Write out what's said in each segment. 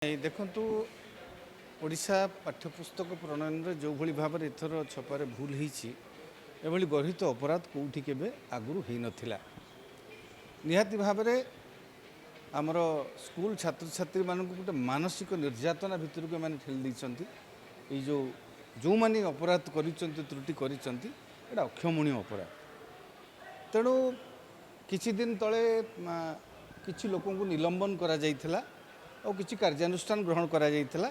ଦେଖନ୍ତୁ, ଓଡ଼ିଶା ପାଠ୍ୟପୁସ୍ତକ ପ୍ରଣୟନରେ ଯେଉଁଭଳି ଭାବରେ ଏଥର ଛପାରେ ଭୁଲ ହେଇଛି, ଏଭଳି ଗର୍ହିତ ଅପରାଧ କେଉଁଠି କେବେ ଆଗରୁ ହେଇନଥିଲା। ନିହାତି ଭାବରେ ଆମର ସ୍କୁଲ ଛାତ୍ରଛାତ୍ରୀମାନଙ୍କୁ ଗୋଟେ ମାନସିକ ନିର୍ଯାତନା ଭିତରକୁ ଏମାନେ ଠେଲି ଦେଇଛନ୍ତି। ଏଇ ଯେଉଁମାନେ ଅପରାଧ କରିଛନ୍ତି, ତ୍ରୁଟି କରିଛନ୍ତି, ଏଇଟା ଅକ୍ଷମଣୀୟ ଅପରାଧ। ତେଣୁ କିଛି ଦିନ ତଳେ କିଛି ଲୋକଙ୍କୁ ନିଲମ୍ବନ କରାଯାଇଥିଲା ଆଉ କିଛି କାର୍ଯ୍ୟାନୁଷ୍ଠାନ ଗ୍ରହଣ କରାଯାଇଥିଲା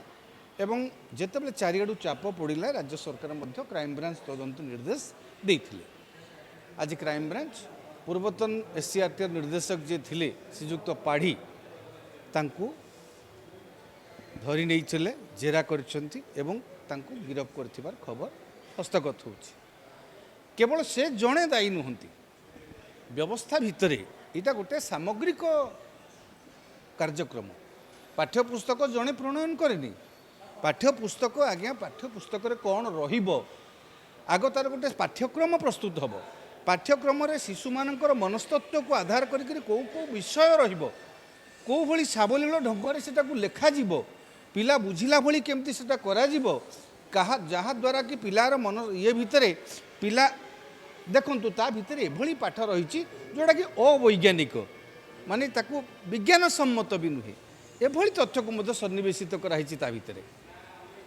ଏବଂ ଯେତେବେଳେ ଚାରିଆଡ଼ୁ ଚାପ ପଡ଼ିଲା, ରାଜ୍ୟ ସରକାର ମଧ୍ୟ କ୍ରାଇମବ୍ରାଞ୍ଚ ତଦନ୍ତ ନିର୍ଦ୍ଦେଶ ଦେଇଥିଲେ। ଆଜି କ୍ରାଇମବ୍ରାଞ୍ଚ ପୂର୍ବତନ ଏସ୍ସିଇଆର୍ଟିର ନିର୍ଦ୍ଦେଶକ ଯିଏ ଥିଲେ, ଶ୍ରୀଯୁକ୍ତ ପାଢ଼ୀ, ତାଙ୍କୁ ଧରି ନେଇଥିଲେ, ଜେରା କରିଛନ୍ତି ଏବଂ ତାଙ୍କୁ ଗିରଫ କରିଥିବାର ଖବର ହସ୍ତଗତ ହେଉଛି। କେବଳ ସେ ଜଣେ ଦାୟୀ ନୁହନ୍ତି। ବ୍ୟବସ୍ଥା ଭିତରେ ଏଇଟା ଗୋଟେ ସାମଗ୍ରିକ କାର୍ଯ୍ୟକ୍ରମ। ପାଠ୍ୟପୁସ୍ତକ ଜଣେ ପ୍ରଣୟନ କରେନି। ପାଠ୍ୟପୁସ୍ତକ ଆଜ୍ଞା, ପାଠ୍ୟପୁସ୍ତକରେ କ'ଣ ରହିବ, ଆଗ ତାର ଗୋଟେ ପାଠ୍ୟକ୍ରମ ପ୍ରସ୍ତୁତ ହେବ। ପାଠ୍ୟକ୍ରମରେ ଶିଶୁମାନଙ୍କର ମନସ୍ତତ୍ଵକୁ ଆଧାର କରିକରି କେଉଁ କେଉଁ ବିଷୟ ରହିବ, କେଉଁ ଭଳି ସାବଲୀଳ ଢଙ୍ଗରେ ସେଟାକୁ ଲେଖାଯିବ, ପିଲା ବୁଝିଲା ଭଳି କେମିତି ସେଟା କରାଯିବ, ଯାହାଦ୍ୱାରା କି ପିଲାର ମନ ଇଏ ଭିତରେ ପିଲା ଦେଖନ୍ତୁ, ତା ଭିତରେ ଏଭଳି ପାଠ ରହିଛି ଯେଉଁଟାକି ଅବୈଜ୍ଞାନିକ, ମାନେ ତାକୁ ବିଜ୍ଞାନ ସମ୍ମତ ବି ନୁହେଁ। ଏଭଳି ତଥ୍ୟକୁ ମଧ୍ୟ ସନ୍ନିବେଶିତ କରାହେଇଛି ତା ଭିତରେ।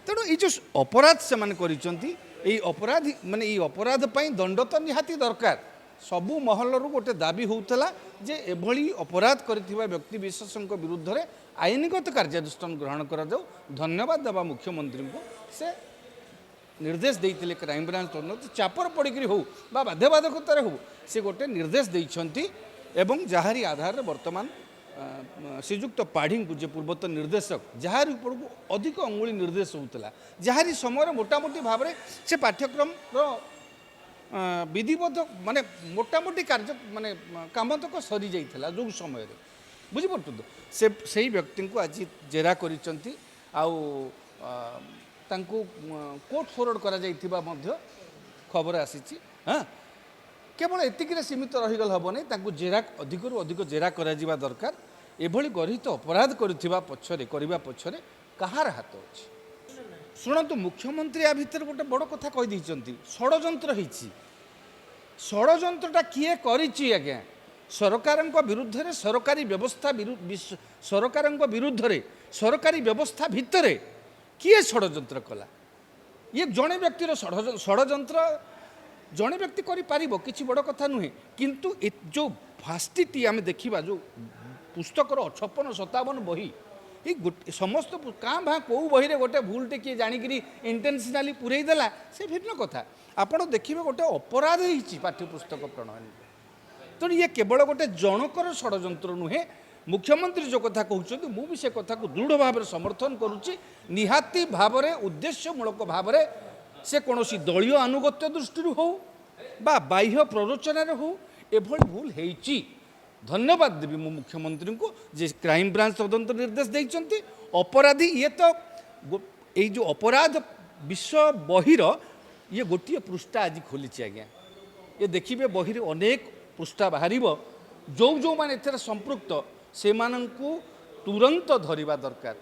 ତେଣୁ ଏଇ ଯେଉଁ ଅପରାଧ ସେମାନେ କରିଛନ୍ତି, ଏଇ ଅପରାଧ ମାନେ ଏଇ ଅପରାଧ ପାଇଁ ଦଣ୍ଡ ତ ନିହାତି ଦରକାର। ସବୁ ମହଲରୁ ଗୋଟେ ଦାବି ହେଉଥିଲା ଯେ ଏଭଳି ଅପରାଧ କରିଥିବା ବ୍ୟକ୍ତି ବିଶେଷଙ୍କ ବିରୁଦ୍ଧରେ ଆଇନଗତ କାର୍ଯ୍ୟାନୁଷ୍ଠାନ ଗ୍ରହଣ କରାଯାଉ। ଧନ୍ୟବାଦ ଦେବା ମୁଖ୍ୟମନ୍ତ୍ରୀଙ୍କୁ, ସେ ନିର୍ଦ୍ଦେଶ ଦେଇଥିଲେ କ୍ରାଇମବ୍ରାଞ୍ଚ ତଦନ୍ତ। ଚାପରେ ପଡ଼ିକରି ହେଉ ବା ବାଧ୍ୟବାଧକତାରେ ହେଉ, ସେ ଗୋଟେ ନିର୍ଦ୍ଦେଶ ଦେଇଛନ୍ତି ଏବଂ ଯାହାରି ଆଧାରରେ ବର୍ତ୍ତମାନ ଶ୍ରୀଯୁକ୍ତ ପାଢ଼ୀଙ୍କୁ, ଯେ ପୂର୍ବତନ ନିର୍ଦ୍ଦେଶକ, ଯାହାରି ଉପରକୁ ଅଧିକ ଅଙ୍ଗୁଳି ନିର୍ଦ୍ଦେଶ ହେଉଥିଲା, ଯାହାରି ସମୟରେ ମୋଟାମୋଟି ଭାବରେ ସେ ପାଠ୍ୟକ୍ରମର ବିଧିବଦ୍ଧ ମାନେ ମୋଟାମୋଟି କାର୍ଯ୍ୟ ମାନେ କାମ ତକ ସରିଯାଇଥିଲା ଯେଉଁ ସମୟରେ, ବୁଝିପାରୁଛନ୍ତି, ସେ ସେଇ ବ୍ୟକ୍ତିଙ୍କୁ ଆଜି ଜେରା କରିଛନ୍ତି ଆଉ ତାଙ୍କୁ କୋର୍ଟ ଫରୱାର୍ଡ଼ କରାଯାଇଥିବା ମଧ୍ୟ ଖବର ଆସିଛି। ହଁ, କେବଳ ଏତିକିରେ ସୀମିତ ରହିଗଲେ ହେବନି। ତାଙ୍କୁ ଜେରା, ଅଧିକରୁ ଅଧିକ ଜେରା କରାଯିବା ଦରକାର। ଏଭଳି ଗର୍ହିତ ଅପରାଧ କରିଥିବା ପଛରେ କରିବା ପଛରେ କାହାର ହାତ ଅଛି? ଶୁଣନ୍ତୁ, ମୁଖ୍ୟମନ୍ତ୍ରୀ ୟା ଭିତରେ ଗୋଟେ ବଡ଼ କଥା କହିଦେଇଛନ୍ତି, ଷଡ଼ଯନ୍ତ୍ର ହେଇଛି। ଷଡ଼ଯନ୍ତ୍ରଟା କିଏ କରିଛି ଆଜ୍ଞା? ସରକାରଙ୍କ ବିରୁଦ୍ଧରେ, ସରକାରୀ ବ୍ୟବସ୍ଥା, ସରକାରଙ୍କ ବିରୁଦ୍ଧରେ ସରକାରୀ ବ୍ୟବସ୍ଥା ଭିତରେ କିଏ ଷଡ଼ଯନ୍ତ୍ର କଲା? ଇଏ ଜଣେ ବ୍ୟକ୍ତିର ଷଡ଼ଯନ୍ତ୍ର ଜଣେ ବ୍ୟକ୍ତି କରିପାରିବ, କିଛି ବଡ଼ କଥା ନୁହେଁ। କିନ୍ତୁ ଏ ଯେଉଁ ଭାଷ୍ଟିଟି ଆମେ ଦେଖିବା, ଯେଉଁ ପୁସ୍ତକର 56 57 ବହି, ଏଇ ଗୋଟେ ସମସ୍ତ କାଁ ଭାଁ କେଉଁ ବହିରେ ଗୋଟେ ଭୁଲଟେ କିଏ ଜାଣିକିରି ଇଣ୍ଟେନସନାଲି ପୁରେଇ ଦେଲା, ସେ ଭିନ୍ନ କଥା। ଆପଣ ଦେଖିବେ, ଗୋଟେ ଅପରାଧ ହେଇଛି ପାଠ୍ୟପୁସ୍ତକ ପ୍ରଣୟନରେ। ତେଣୁ ଇଏ କେବଳ ଗୋଟେ ଜଣକର ଷଡ଼ଯନ୍ତ୍ର ନୁହେଁ। ମୁଖ୍ୟମନ୍ତ୍ରୀ ଯେଉଁ କଥା କହୁଛନ୍ତି, ମୁଁ ବି ସେ କଥାକୁ ଦୃଢ଼ ଭାବରେ ସମର୍ଥନ କରୁଛି। ନିହାତି ଭାବରେ ଉଦ୍ଦେଶ୍ୟମୂଳକ ଭାବରେ ସେ କୌଣସି ଦଳୀୟ ଆନୁଗତ୍ୟ ଦୃଷ୍ଟିରୁ ହେଉ ବା ବାହ୍ୟ ପ୍ରରୋଚନାରେ ହେଉ, ଏଭଳି ଭୁଲ ହେଇଛି। ଧନ୍ୟବାଦ ଦେବି ମୁଁ ମୁଖ୍ୟମନ୍ତ୍ରୀଙ୍କୁ ଯେ କ୍ରାଇମବ୍ରାଞ୍ଚ ତଦନ୍ତ ନିର୍ଦ୍ଦେଶ ଦେଇଛନ୍ତି। ଅପରାଧୀ ଇଏ ତ ଏଇ ଯେଉଁ ଅପରାଧ ବିଷୟ ବହିର ଇଏ ଗୋଟିଏ ପୃଷ୍ଠା ଆଜି ଖୋଲିଛି ଆଜ୍ଞା। ଏ ଦେଖିବେ, ବହିରେ ଅନେକ ପୃଷ୍ଠା ବାହାରିବ। ଯେଉଁ ଯେଉଁମାନେ ଏଥିରେ ସମ୍ପୃକ୍ତ, ସେମାନଙ୍କୁ ତୁରନ୍ତ ଧରିବା ଦରକାର।